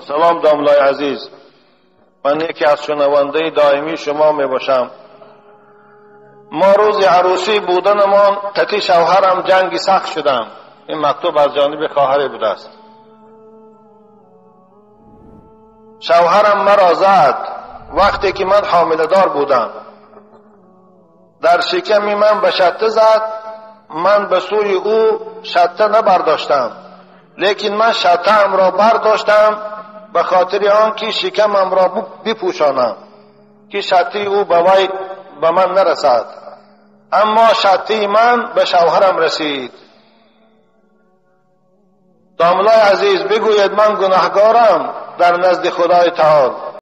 سلام داملای عزیز، من یکی از شنونده دائمی شما می باشم. ما روز عروسی بودنمان تکی شوهرم جنگی سخت شدم. این مکتوب از جانب خواهری بوده است. شوهرم مرا زد وقتی که من حامله دار بودم. در شکم من به شته زد، من به سوی او شته نبرداشتم، لیکن من شته‌ام را برداشتم به خاطر آنکه شکمم را بپوشانم که شته او به وی به من نرسد، اما شته من به شوهرم رسید. داملای عزیز، بگوید من گناهگارم در نزد خدای تعالی.